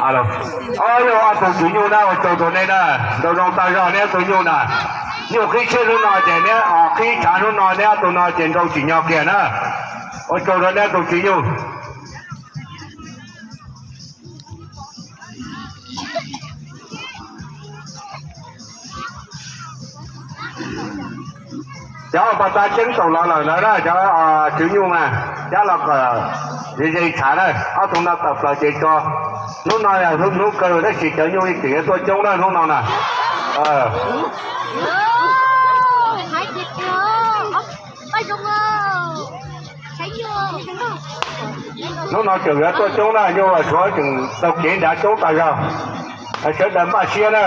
Alo, ob yog ob tug tswv nyuj na, ua tsaug rau neb na, nraug zoo tag zog neb ob tug nyuj na. Nyuj qhib tshiab hnub no ces neb, qhib tshav hnub no neb ob tug no ces nrau tsim nyog kiag na. Ua tsaug rau neb ob tug tswv nyuj. Cov pos tas ceeb tau los lawm ntawd na, cov tswv nyuj mas cab los kom ze ze tshav na, ob tug no tawm plaws ces tso. Hnub no yog hnub kawg tab sis cov nyuj yeej tseem yuav tuaj coob na hnub no na. Hnub no tseem yuav tuaj coob na, nyuj suav tseem taug kev nrad coob tas zog. Sawv daws npaj siab na.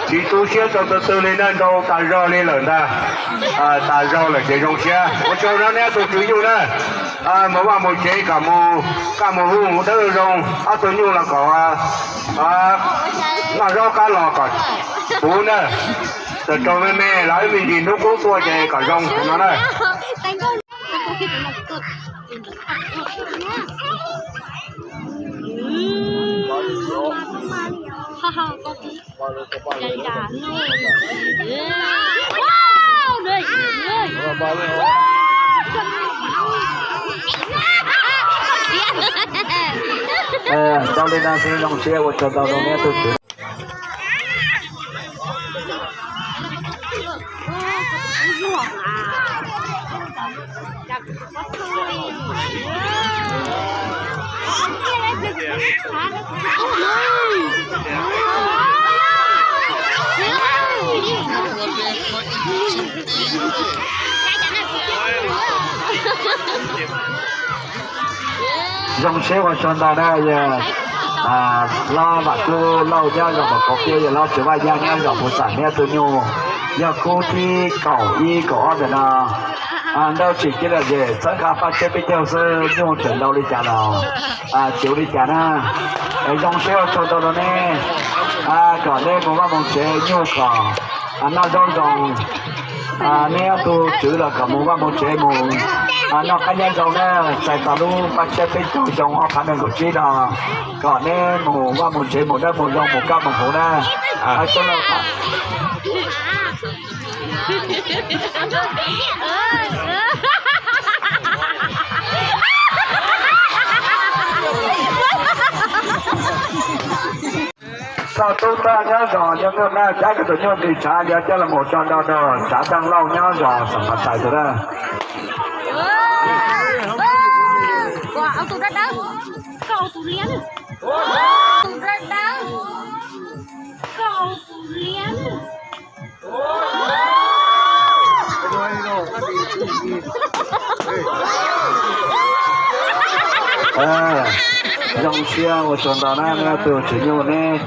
Tsis tu siab rau tus twg li na, nrau tas zog li lawm ntag. Tas zog lawm ces zoo siab. Ua tsaug rau neb ob tug tswv nyuj na. Mus vaj mus tsev kom mus kaj mus hu dawb zoo, ob tug nyuj los kom noj zaub qab los kom puv na. Txawm raug me me los ib me ntsis hnub qub tuaj ces kom zoo no na. Tau li no xwb, zoo siab ua tsaug ntau rau neb tug tswv. Zoo siab ua tsaug ntau na, yog Hlob Vam Kub Lauj nyob zos Pov Koob Piab, yog Hlob Tswv Vaj Yaj nyob zos Phuv Xam neb tug nyuj, yog khub thib kaum ib kaum ob ntawm no. Nrau tsim kev lom zem txhawb nqa paj tshiab peb caug xwb, nyuj tseem ntau li cas los tsis ua li cas na. Zoo siab ua tsaug ntau rau neb, kom neb mus vaj mus tsev nyuj kom noj zaub zoo. Neb ob tug tswv los kom mus vaj mus tsev mus noj qab nyob zoo na, txais tau lub paj tshiab peb caug xyoo ob phav nees nkaum tsib no, kom neb mus vaj mus tsev mus dawb mus zoo mus kaj mus huv na. Txog tub tag nyob zos nyob tuaj na, cab kiag tus nyuj nti tshav yog coj los mus tso nrog rau tsav Tag Lauj nyob zos Xam Phas Xais tus na. Zoo siab ua tsaug ntau na, neb ob tug tswv nyuj neb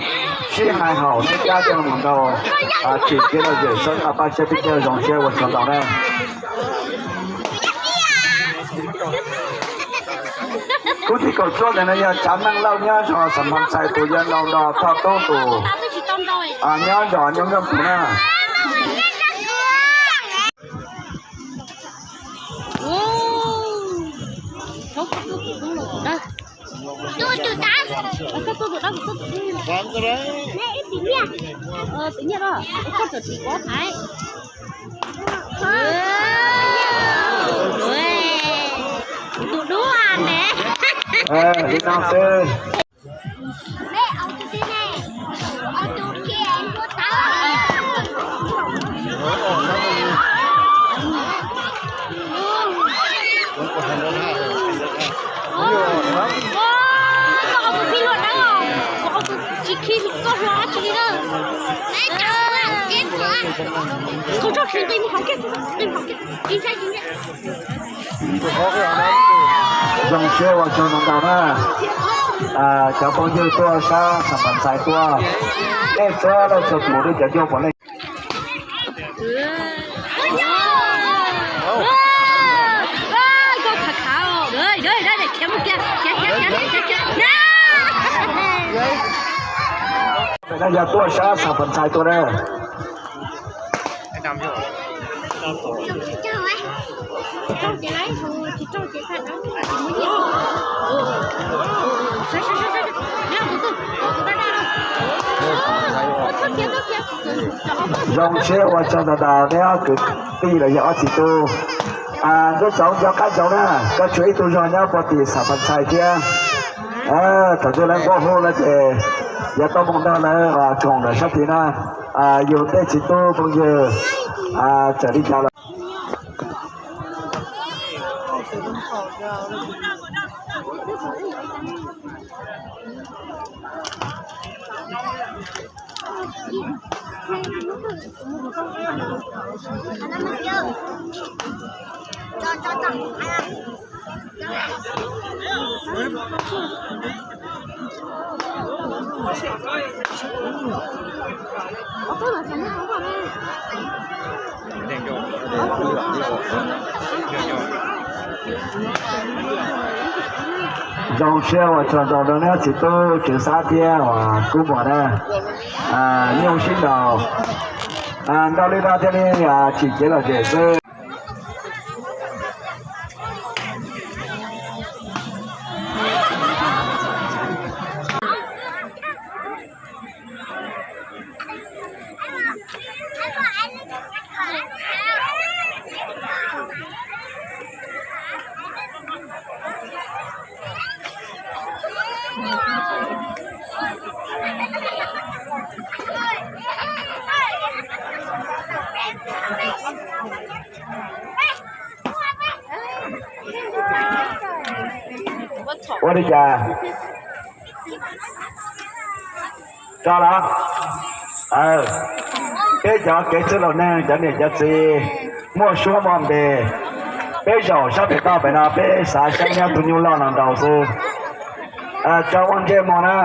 sib hais haum neb cab coj mus nrau tsim kev lom zem txhawb nqa paj tshiab peb caug, zoo siab ua tsaug ntau na. Kub thib kaum cuaj ntawm no yog tsav Meej Lauj nyob zos Xam Phas Xais tus, yog nrau nrog Thoj Tub tus, nyob zos Nyooj Nkeej tus na. Tus dub ne. Li no xwb. Zoo siab ua tsaug ntau ntau na. Cov phooj ywg tuaj sab Xam Phas Xais tuaj, nej txhua leej txhua tus, nej cov ncauj puav leej. Yog tuaj sab Xam Phas Xais tuaj na. Zoo siab ua tsaug ntau ntau neb ob kwv tij los yog ob txiv tub. Ntuj Txoov, nco qab ntsoov na, koj tshuav ib tug zog nyob puag tim Xam Phas Ntxhais thiab. Thaum twg lawv nquab hu no ces yuav tau mus nrog lawv koom lawm sab tid na. Yus tej txiv tub phooj ywg txawm li cas los Zoo siab ua tsaug ntau rau neb txiv tub Tswv Xab thiab uas Kub Muas na. Nyuj sib nraus, nrau li no thiaj li tsim kev lom zem xwb. Ua li cas? Tso los. Peb cov kev txwj laus neeg, cov niam cov txiv muaj suab muaj npe, peb zaum sab pem toj pem no, peb xav saib nyob tus nyuj loj no nraus xwb. Tso ua ntsej muag na.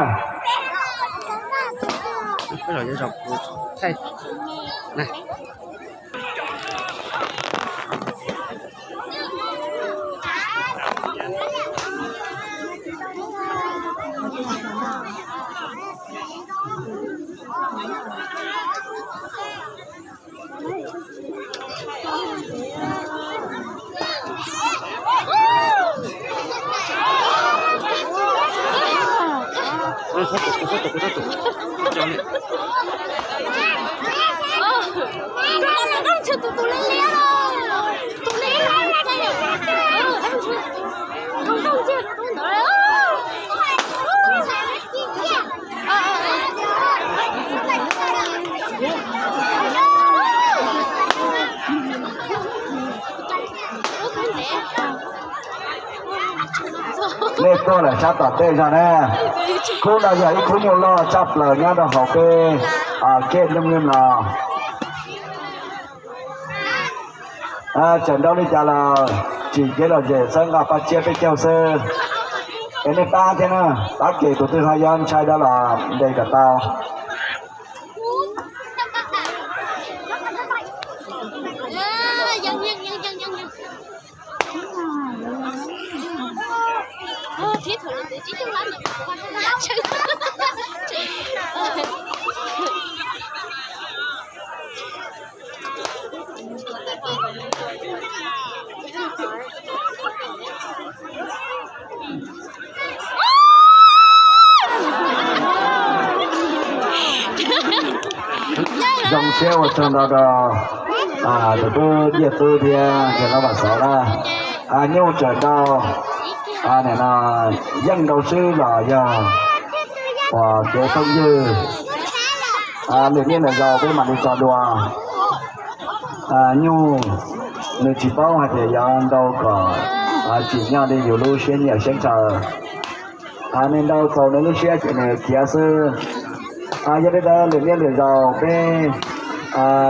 Nej tuaj lawm sab tom tej zog na. Khub no yog ib khub nyuj loj tshaj plaws nyob rau hauv peb kej nyooj nyoog no. Tseem nrau li cas los tsim kev lom zem xwb, nqa paj tsiab peb caug xwb. Es nej pab thiab na, pab kem tus twg ho yuav ntshai dab los ntes kom tau. Zoo siab ua tsaug ntau rau tus tub Nyiaj Tub thiab yawg Hlob Vam Xov na. Nyuj tseem nrau, nim no yeej nrau swb los yog uas kev phooj ywg. Lwm niaj lwm zaus peb mam li tso dua. Nyuj nws tsis paub hais tias yuav nrau kom tsim nyog li yus lub siab nyiam siab ntshaw. Nws nrau txaus nws lub siab ces nws khiav xwb. Yog li ntawd lwm niaj lwm zaus peb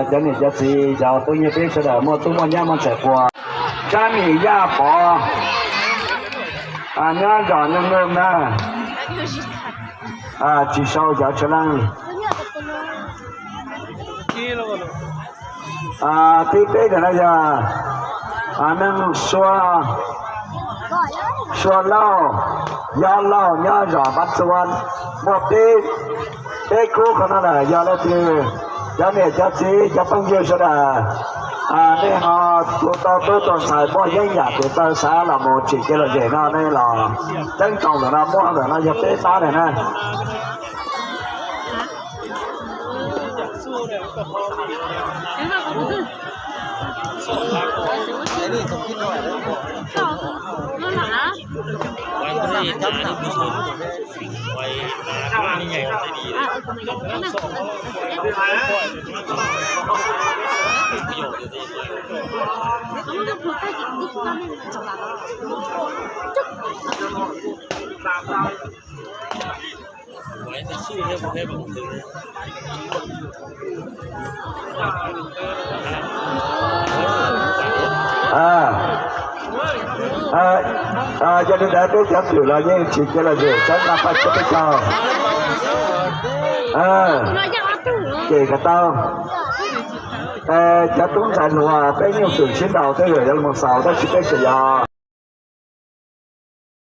cov niam cov txiv cov phooj ywg peb sawv daws muaj tub muaj nyab muaj ntxhais puas, Tsab Mim Yaj Pov nyob zos Nyooj Nyoog na, tsis sau cov tshwj leej. Thib peb ntawm no yog neeg Sua, Sua Lauj, Yob Lauj nyob zos Npab Txuab, muaj peb, peb khub qhov no lawm. Yog leej twg cov niam cov txiv cov phooj ywg sawv daws Nej ho tus tau tub tau ntxhais muaj yeeb yam tes taw xav los mus tsim kev lom zem no nej los ceeb toom ntawm no, muaj ntawm no yog peb pab na. Yog li ntawd peb cov twm los yeej tsis cia los yem cov nqa paj tsib peb caug. Ces kom tau cov tub ntxhais hluas peb nyuj twm sib ntaus tej zaum yuav los xaus tab sis peb tseem yog